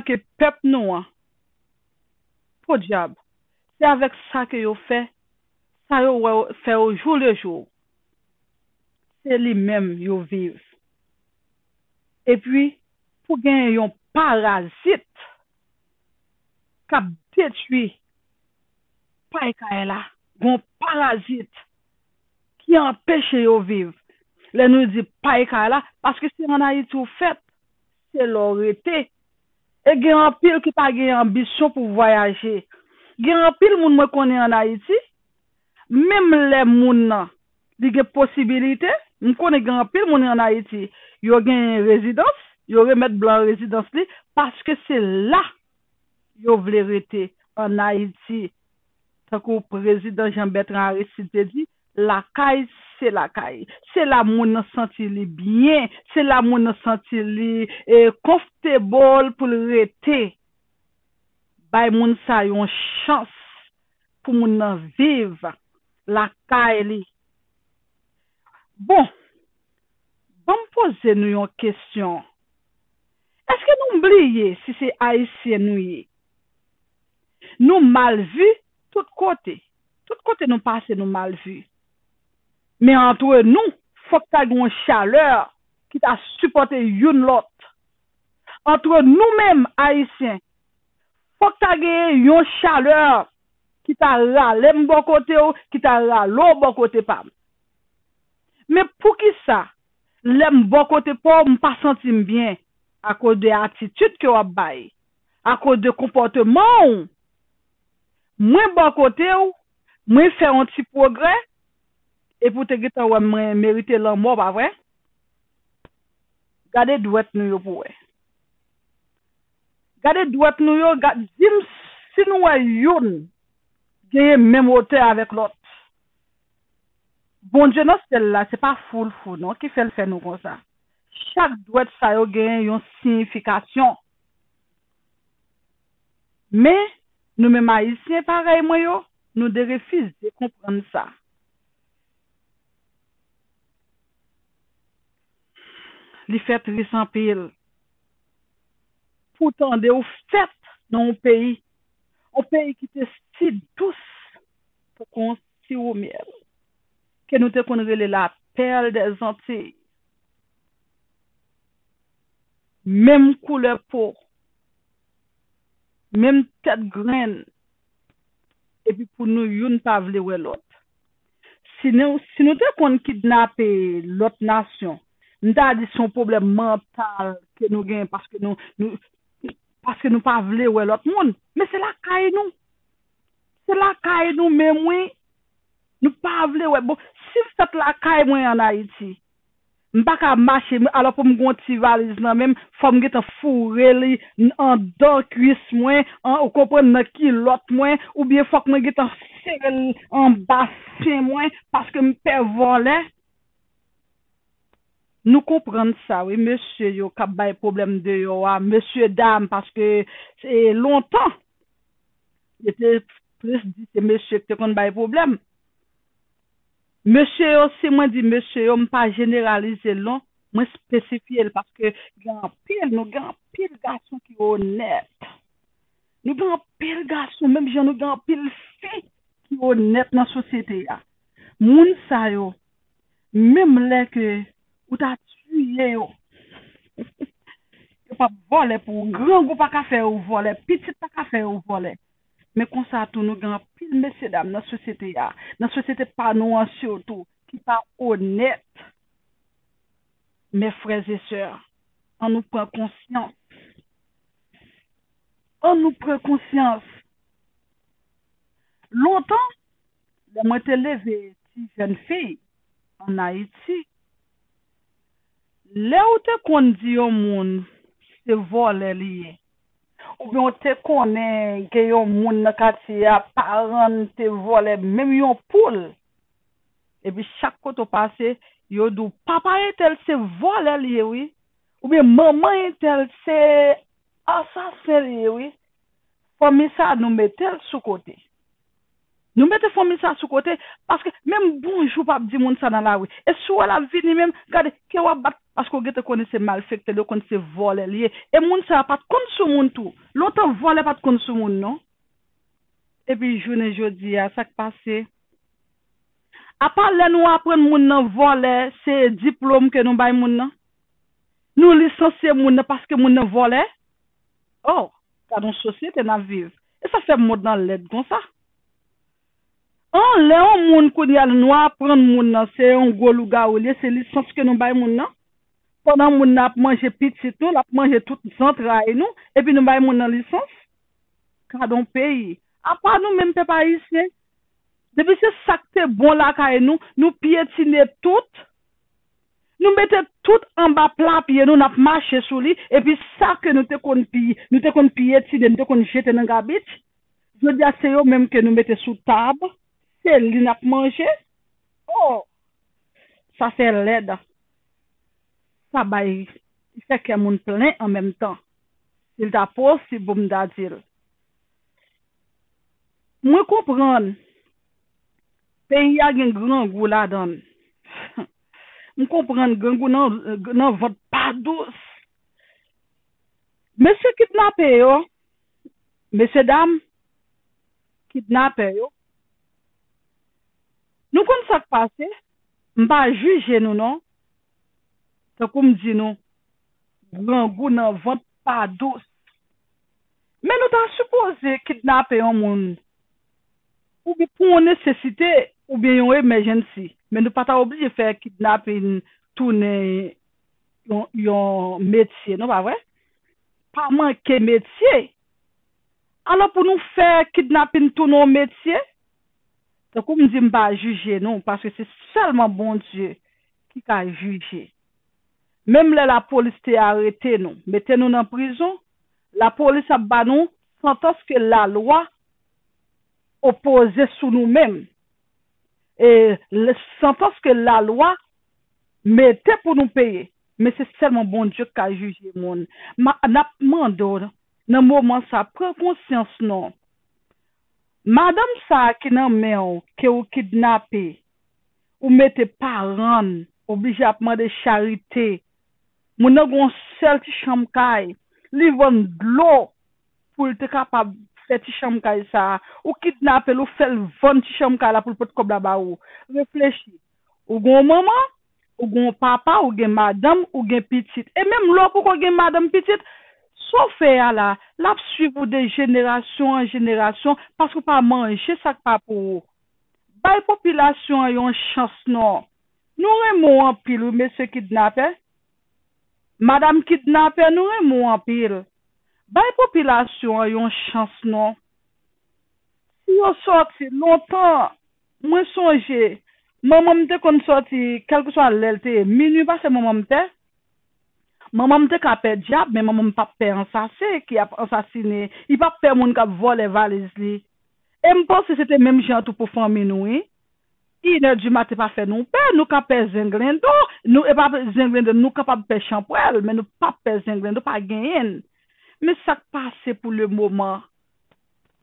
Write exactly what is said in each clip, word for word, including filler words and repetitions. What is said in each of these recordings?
ke pèp nou an, podyab, se avèk sa ke yo fè, sa yo wè fè yo jou le jou. Se li menm yo viv. Epi, pou genyen yon parazit k ap detwi pay kay la, gon parazit ki anpeche yo viv. Lè nou di pay kay la, paske se ann Ayiti ou fèt, se la w rete. E gen anpil ki pa gen anbisyon pou vwayaje. Gen anpil moun mwen konnen ann Ayiti, menm lè moun nan, li gen posibilite, m konnen gen anpil moun ann Ayiti, yo gen rezidans, yo remèt blan rezidans li, paske se la yo vle rete ann Ayiti. Tankou prezidan Jean Bertrand Aristide te di, lakay se lakay. Se la moun nan santi li byen, se la moun nan santi li e, comfortable pou l rete. Bay moun sa yon chans pou moun nan viv lakay li. Bon, ban m poze nou yon kesyon. Èske nou bliye si se Ayisyen nou ye? Nou mal vi tout kote. Tout kote nou pase, nou mal vi. Men antre nou, fòk ta gen yon chalè ki ta sipòte youn lòt. Antre nou menm, Ayisyen, fòk ta gen yon chalè ki ta rale m bò kote w, ki ta rale w bò kote pa m. Men poukisa, lè m bò kote pa w, m pa santi m byen? Akoz de atitid ke w ap bay, akoz de konpòteman w. Mwen bò kote w, mwen fè yon ti pwogrè, epi w te gentan wè mwen merite lanmò, pa vre? Gade dwèt nou yo pou wè. Gade dwèt nou yo, gad, di m si nou wè youn genyen menm wotè avèk lòt. Bondye nan syèl la, se pa fou l fou non, ki fè l fè nou konsa. Chak dwèt sa yo genyen yon siyifikasyon. Men, nou menm Ayisyen parèy mwen yo, nou derefize konprann sa. Li fè tris anpil pou tande w fèt nan yon peyi, yon peyi ki te si dous pou kon siwo myèl, ke nou te konn rele la perle des Antilles. Menm koulè po, menm tèt grenn, epi pou nou youn pa vle wè lòt. Si nou, si nou te konn kidnape lòt nasyon, m ta di se yon pwoblèm mantal ke nou genyen paske nou, nou, paske nou pa vle wè lòt moun. Men se lakay nou. Se lakay nou menm, wi. Nou pa vle wè. Bon, si m fèt lakay mwen ann Ayiti, m pa ka mache, alò pou m gen yon ti valiz nan men m, fò m gentan foure li anndan kwis mwen, an, ou konprann, nan kilòt mwen, oubyen fòk mwen gentan sere l anba sen mwen, paske m pè vòlè. Nou konprann sa, wi, mesye yo k ap bay pwoblèm deyò a, mesye dam, paske se lontan, yo te plis di se mesye ki te konn bay pwoblèm. Mesye yo, si mwen di mesye yo, m pa jeneralize l non, mwen espesifye l paske gen anpil, nou gen anpil gason ki onèt. Nou gen anpil gason, menm jan nou gen anpil fi ki onèt nan sosyete a. Moun sa yo, menm lè ke ou ta tiye yo, yo p ap vòlè pou ou. Grangou pa ka fè yo vòlè, pitit pa ka fè yo vòlè. Men konsa tou, nou gen anpil mesyedam nan sosyete a, nan sosyete pa nou an sitou, ki pa onèt. Mes frères et sœurs, ann nou pran konsyans. Ann nou pran konsyans. Lontan, lè mwen te leve ti jèn fi ann Ayiti, lè ou te konn di yon moun se vòlè li ye, oubyen ou te konnen gen yon moun nan katye a, paran l te vòlè menm yon poul, epi chak kote w pase, yo di w, papa entèl se vòlè li ye wi, oubyen manman entèl se asasen li ye wi. Fanmi sa a nou mete l sou kote. Nou mete fanmi sa sou kote, paske menm bonjou pa ap di moun sa nan lari. E si w wè l ap vini menm, gade, kè w ap bat, paske w gentan konnen se malfektè l, ou konn se vòlè l ye. E moun sa a pa t konn sou moun tou. Lontan vòlè pa t konn sou moun non. Epi jounen jodi a, sa k pase? Apa lè nou aprann moun nan vòlè, se diplòm ke nou bay moun nan? Nou lisansye moun nan paske moun nan vòlè? Oh, gad yon sosyete n ap viv. E sa fè mond lan lèd konsa. An, lè yon moun kounye a nou aprann moun nan se yon gwo lougawou li ye, se lisans ke nou bay moun nan. Pandan moun nan ap manje pitit nou, l ap manje tout zantray nou, epi nou bay moun nan lisans. Gad yon peyi. Apa nou menm pèp ayisyen, depi se sa k te bon lakay nou, nou pyetine tout. Nou mete tout anba pla pye nou, n ap mache sou li, epi sa ke nou te konn pi, nou te konn pyetine, nou te konn jete nan gabich, jodi a se yo menm ke nou mete sou tab, se li n ap manje. Oh, sa fè lèd. Sa bay, li fè kè moun plen an menm tan. Si l ta posib pou m ta di l. Mwen konprann peyi a gen grangou ladan l. M konprann grangou nan, nan vant pa dous. Mesye kidnape yo, mesye dam, kidnapè yo, nou konn sa k pase? M pa jije nou non. Tankou m di nou, grangou nan vant pa dous. Men nou ta sipoze kidnape yon moun oubyen pou yon nesesite oubyen yon emergency. Men nou pa ta oblije fè kidnaping tounen yon, yon metye, non pa vre? Pa manke metye. Alò pou nou fè kidnaping tounen yon metye, tankou m di m pa jije nou, paske se sèlman Bondye ki ka jije. Menm lè lapolis te arete nou, mete nou nan prizon, lapolis ap ba nou santans ke lalwa opoze sou nou menm. E santans ke lalwa mete pou nou peye. Men se sèlman Bondye k ka jije moun. N ap mande w nan moman sa, pran konsyans non. Madanm sa ki nan men w, ke w kidnape, ou mete paran l, oblije ap mande charite. Moun nan gen yon sèl ti chanm kay, li vann dlo pou l te kapab fè ti chanm kay sa a. Ou kidnape l, ou fè l vann ti chanm kay la pou l pote kòb la ba ou. Reflechi. Ou gen yon manman, ou gen yon papa, ou gen madanm, ou gen pitit. E menm lè w poko gen madanm, pitit, sa w fè a la, l ap swiv ou de jenerasyon an jenerasyon paske w pa manje sa k pa pou ou. Bay popilasyon an yon chans non. Nou renmen w anpil wi mesye kidnapè. Madanm kidnapè, nou renmen w anpil. Bay popilasyon an yon chans non. Si yo sòti lontan, mwen sonje, manman m te konn sòti, kèlkeswa lè l te ye, minui pase manman m pè. Manman m te ka pè dyab, men manman m p ap pè ansasen ki ap ansasine, li p ap pè moun k ap vòlè valiz li. E m panse se te menm jan tou pou fanmi nou wi. Inè di maten pa fè nou pè, nou ka pè zenglendo, nou e pa zenglendo, nou kapab pè chanpwèl, men nou p ap pè zenglendo, pa genyen l. Men sa k pase pou lemoman.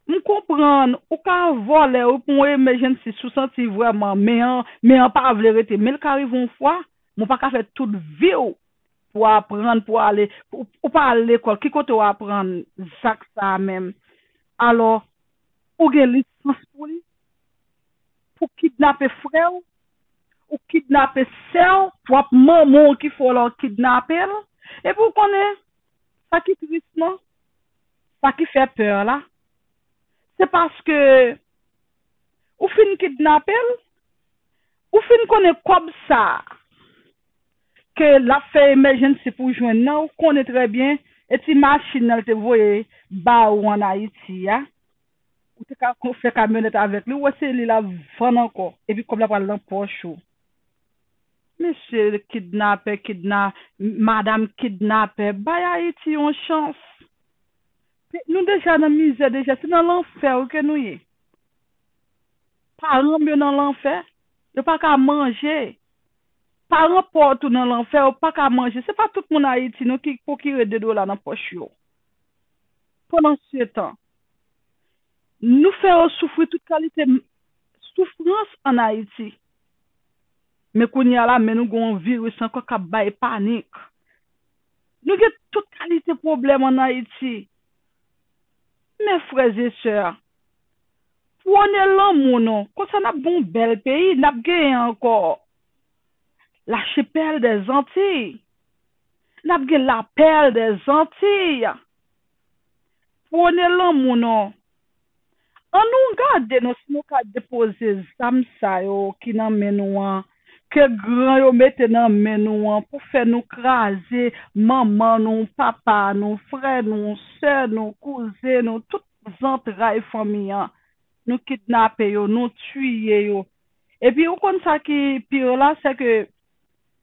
M konprann, ou ka vòlè, ou pou yon emejensi, si w santi vrèman men an, men an pa vle rete, men l ka rive yon fwa, men w pa ka fè tout vi w pou w aprann, pou w ale, ou, ou pa al lekòl, ki kote w aprann zak sa a menm? Alò, ou gen lisans pou li, pou kidnape frè w, ou kidnape sè w, pwòp manman w ki fè w la w kidnape l. Epi w konnen, sa ki tris lan, sa ki fè pè la, se paske ou fin kidnape l, ou fin konnen kòb sa ke l ap fè emergency pou w jwenn nan, ou konnen trè byen, e ti machin nan l te voye ba ou ann Ayiti a, ou te ka fè kamyonèt avèk li, ou wè se li l ap vann ankò, epi kòb la pral nan pòch ou. Mesye kidnapè, kidna, madanm kidnapè, bay Ayiti yon chans. Nou deja nan mizè deja, se nan lanfè wi ke nou ye. Paran m yo nan lanfè, yo pa ka manje. Paran pa w tou nan lanfè, yo pa ka manje. Se pa tout moun Ayiti non ki pwokire de dola nan pòch yo. Pandansetan, nou fè yo soufri tout kalite soufrans ann Ayiti. Men kounye a la, men nou gen yon viris ankò k ap bay panik. Nou gen tout kalite pwoblèm ann Ayiti. Men frè e sè, pwone lanmou non, konsa n ap gen yon bèl peyi, n ap genyen ankò. Lachipèl dè Zantiy. N ap gen lapèl dè Zantiy. Pwone lanmou non. Ann nou gade non si nou ka depoze zam sa yo ki nan men nou an, ke gran yo mete nan men nou an pou fè nou kraze manman nou, papa nou, frè nou, sè nou, kouzen nou, tout zantray fanmi an. Nou kidnape yo, nou tiye yo. Epi ou konn sa ki pi yo la, se ke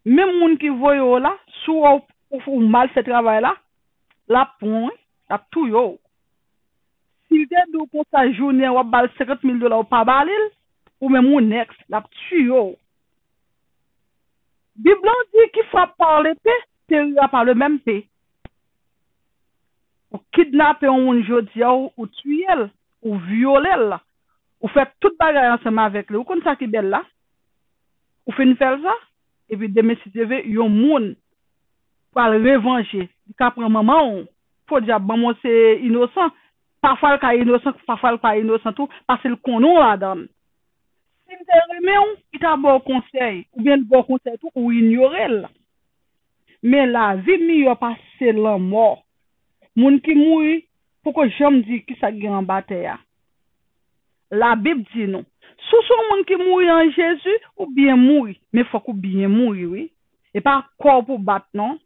menm moun ki voye w la, si w wè w, ou, ou mal fè travay la, l ap pran w, wi, l ap touye w. Si l te di w konsa jounen an w ap ba l senkant mil dola, ou pa ba li l, ou menm ou nèks, l ap tiye w. Bib lan di qui frappe par l'épée périra par le même pé. Ou kidnape yon moun jodi a, ou, ou tiye l, ou vyole l, ou fè tout bagay ansanm avèk li. Ou konn sa ki bèl la? Ou fin fè l sa, epi demen si Dye vle, yon moun pral revanje. Li ka pran manman w. Podyab, manman w se inosan. Pafwa l ka inosan, pafwa l pa inosan tou, paske l konnen w ladan l. Si l te renmen w, li ta ba w konsèy, oubyen l ba w konsèy tou, ou inyore l. Men lavi miyò pase lanmò. Moun ki mouri poko janm di kisa k gen anba tè a. Labib di nou, si w se yon moun ki mouri an Jezi, ou byen mouri, men fòk ou byen mouri, wi. E pa kò w pou bat, non.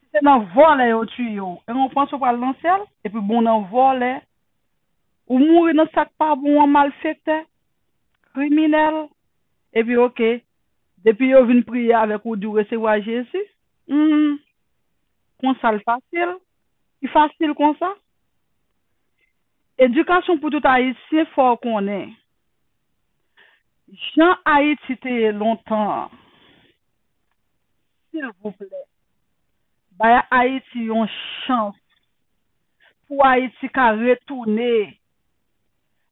Si se nan vòlè yo tiye w, e w panse w pral nan syèl, epi bon nan vòlè, ou mouri nan sa k pa bon an, malfektè, kriminèl, epi oke, depi yo vin priye avèk ou, di w resevwa Jezi, hmm, konsa l fasil, li fasil konsa. Edikasyon pou tout Ayisyen, fò w konnen jan Ayiti te ye lontan an. Silvouplè, bay Ayiti yon chans pou Ayiti ka retounen.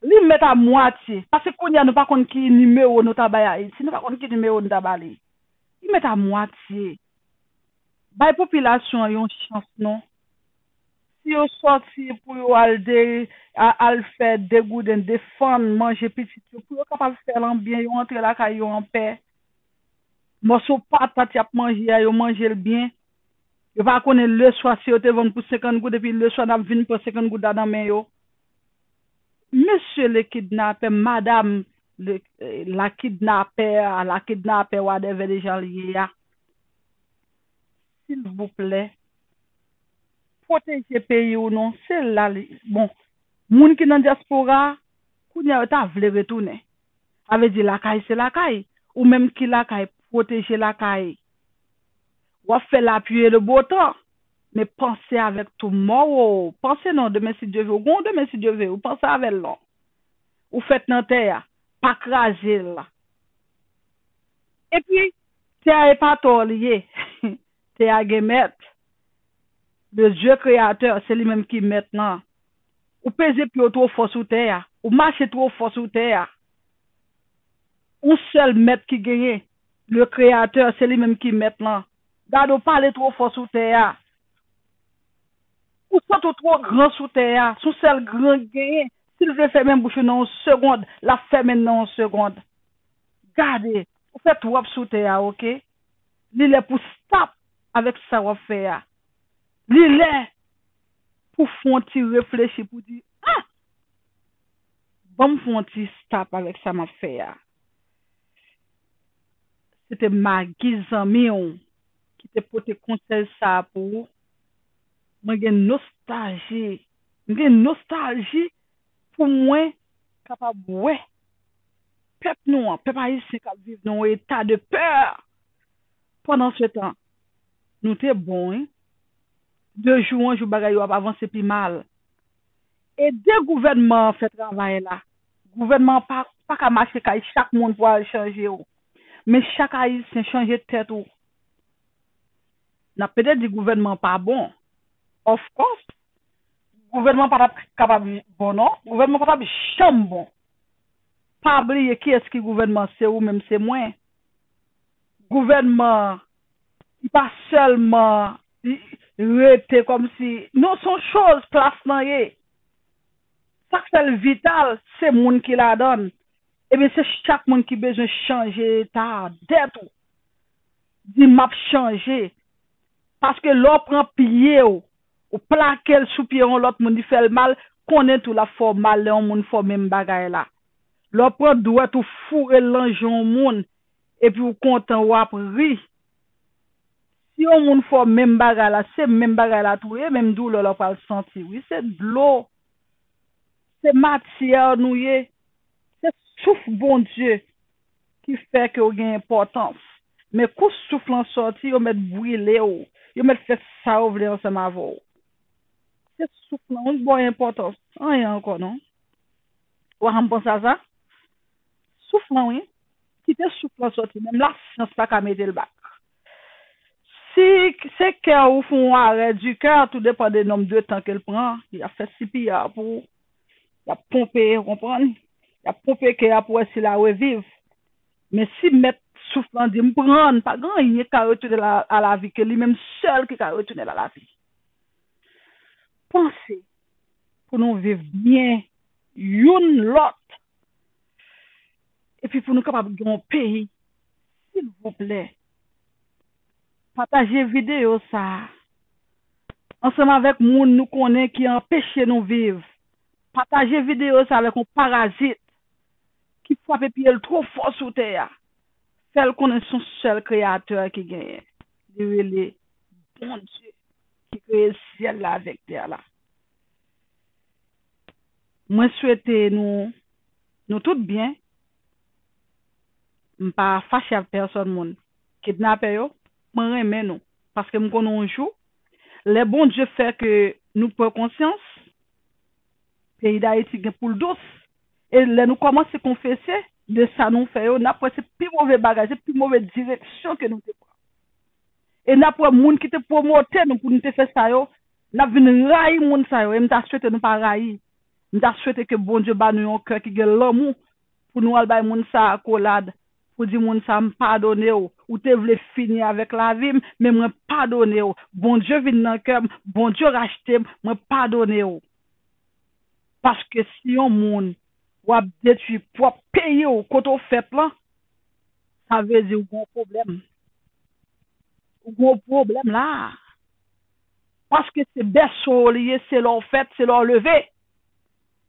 Li mèt a mwatye. Paske kounye a nou pa konn ki nimewo nou ta bay Ayiti. Nou pa konn ki nimewo nou ta ba li. Li mèt a mwatye. Bay popilasyon an yon chans non. Si yo sòti pou yo al de, a, al fè degouden, defann manje pitit yo, pou yo kapab fè l an byen, yo antre lakay yo anpè. Mòso patat y ap manje a, yo manje l byen. Yo pa konnen leswa si yo te vann pou senkant goud, epi leswa n ap vin pran senkant goud la nan men yo. Mesye le kidnapè, madam le, eh, la kidnapè a, la kidnapè, whatever de jan l ye a, silvouplè, pwoteje peyi w non. Se la li, bon, moun ki nan dyaspora, kounye a yo ta vle retounen. Sa vle di lakay se lakay. Ou menm ki lakay, pwoteje lakay. W ap fè lapli e le bo tan. Men panse avèk tomorrow. Panse non, demen si Dye vle. Ou gen yon demen si Dye vle. Ou panse avè l non. Ou fèt nan tè a. Pa kraze l. Epi, tè a e pa ta w li ye. Tè a gen mèt. Le Dye kreyatè, se li menm ki mèt lan. Ou peze pye w twò fò sou tè a. Ou mache twò fò sou tè a. Yon sèl mèt ki genyen. Le kreyatè, se li menm ki mèt lan. Gade w pale twò fò sou tè a. Ou santi w twò gran sou tè a. Se yon sèl gran k genyen. Si l vle fèmen bouch ou nan yon segond, l ap fèmen l nan yon segond. Gade, ou fè twòp sou tè a, oke? Li lè pou stop avèk sa w ap fè a. Li lè pou fè yon ti reflechi pou di, ah! Ban m fè yon ti stop avèk sa m ap fè a. Se te Magi zanmi w ki te pote konsèy sa a pou ou. Mwen gen nostalji. M gen nostalji pou mwen kapab wè pèp nou an, pèp ayisyen k ap viv nan yon eta de pè. Pandan se tan, nou te bon, wi. De jou an jou, bagay yo ap avanse pi mal. Ede gouvènman an fè travay la. Gouvènman an pa, pa ka mache kay chak moun pou al chanje yo. Men chak ayisyen chanje tèt ou. N ap pede di gouvènman pa bon. Of course, gouvènman pa t ap kapab bon non. Gouvènman pa t ap janm bon. pa bliye kiyès ki gouvènman, se ou menm, se mwen. Gouvènman an, li pa sèlman rete kòmsi, non, se yon choz, plas lan ye. Sa k fè l vital, se moun ki ladan l. Ebyen, se chak moun ki bezwen chanje eta dèt ou. Di, "M ap chanje." Paske lè w pran pye w, ou plake l sou pye yon lòt moun, li fè l mal, konnen tou l ap fè w mal lè yon moun fè w menm bagay la. Lè w pran dwèt ou foure l nan je yon moun, epi w kontan, w ap ri. Si yon moun fè w menm bagay la, se menm bagay la tou ye, menm doulè la w pral santi. Wi, se dlo. Se matyè nou ye. Se souf Bondye ki fè ke w gen enpòtans. Men kou souf lan sòti, yo mèt brile w. Yo mèt fè sa yo vle ansanm avè w. Se souf lan, wi, k ba w enpòtans. Anyen ankò, non. Ou pa janm panse a sa? Souf lan, wi. Kite souf lan sòti. Menm lasyans pa ka mete l bak. Si se kè ou fè yon arè di kè, tou depann de nonb de tan ke l pran, y ap fè C P R pou ou. Y ap ponpe, ou konprann? Y ap ponpe kè a pou wè si l a reviv. Men si mèt souf lan di, "M pran l," pa gen anyen k ka retounen l a, a lavi, ke li menm sèl ki ka retounen l a lavi. Panse pou nou viv byen youn lòt. Epi pou nou kapab gen yon peyi, silvouplè, pataje videyo sa a ansanm avèk moun nou konnen ki anpeche nou viv. Pataje videyo sa a avèk yon parazit ki frape pye l twò fò sou tè a. Fè l konnen se yon sèl Kreyatè ki genyen. Li rele Bondye ki kreye syèl la avèk tè la. Mwen swete nou, nou tout byen. M pa fache ak pèsòn moun. Kidnapè yo, mwen renmen nou. Paske m konnen yon jou, lè Bondye fè ke nou pran konsyans, peyi Dayiti gen pou l dous. E lè nou kòmanse konfese de sa nou fè yo, n ap wè se pi move bagay, se pi move direksyon ke nou te pran. E n ap wè moun ki te pwomote nou pou nou te fè sa yo, n ap vin rayi moun sa yo. E m ta swete nou pa rayi. M ta swete ke Bondye ba nou yon kè ki gen lanmou pou nou al bay moun sa akolad, pou di moun sa, "M padone w. Ou te vle fini avèk lavi m, men mwen padone w. Bondye vin nan kè m, Bondye rachte m, mwen padone w." Paske si yon moun w ap detwi pwòp peyi w kote w fèt lan, sa vle di ou gen yon pwoblèm. Ou gen yon pwoblèm la. Paske se bèso w li ye, se la w fèt, se la w leve.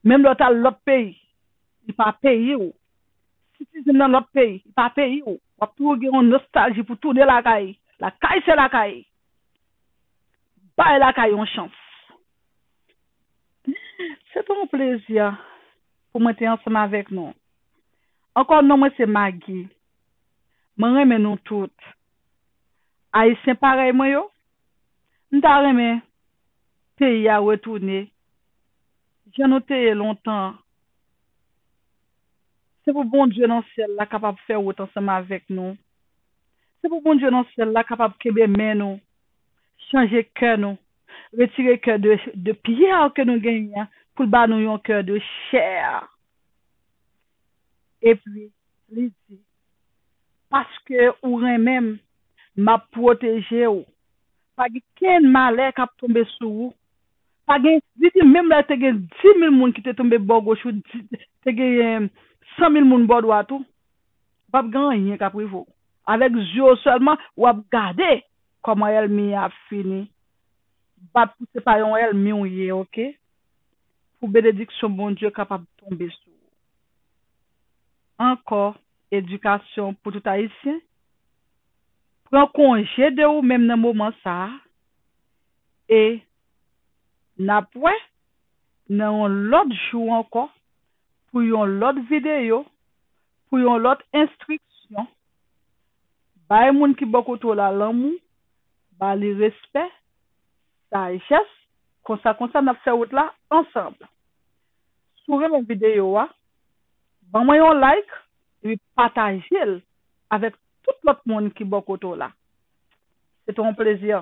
Menm lè w t al lòt peyi, li pa peyi w. Si ti zen nan lòt peyi, li pa peyi w. W ap toujou gen yon nostalji pou tounen lakay. Lakay se lakay. Bay lakay yon chans. Se te yon plezi pou mwen te ansanm avèk nou. Ankò, non mwen se Maggie. Mwen renmen nou tout. Ayisyen parèy mwen yo, m ta renmen peyi a retounen jan nou te ye lontan. Se pou Bondye nan syèl la kapab fè wout ansanm avèk nou. Se pou Bondye nan syèl la kapab kenbe men nou, chanje kè nou, retire kè de, de pyè ke nou genyen an, pou l ba nou yon kè de chè. Epi, li di, "Paske ou renmen m, m ap pwoteje w. Pa gen kenn malè k ap tonbe sou ou." Pa gen, li di, menm lè te gen dis mil moun ki te tonbe bò goch ou, di, te gen san mil moun bò dwat ou, p ap gen anyen k ap rive w. Avèk zye w sèlman, w ap gade kòman ènmi a ap fini. Bat pou se pa yon ènmi w ye, oke? Pou benediksyon Bondye kapab tonbe sou ou. Ankò, edikasyon pou tout Ayisyen. Pran konje de ou menm nan moman sa a. E n ap wè nan yon lòt jou ankò pou yon lòt videyo, pou yon lòt enstriksyon. Bay moun ki bò kote w la lanmou, ba li respè, sajès, konsa, konsa n ap fè wout la ansanm. Si w renmen videyo a, ban mwen yon like, epi pataje l avèk tout lòt moun ki bò kote w la. Se te yon plezi.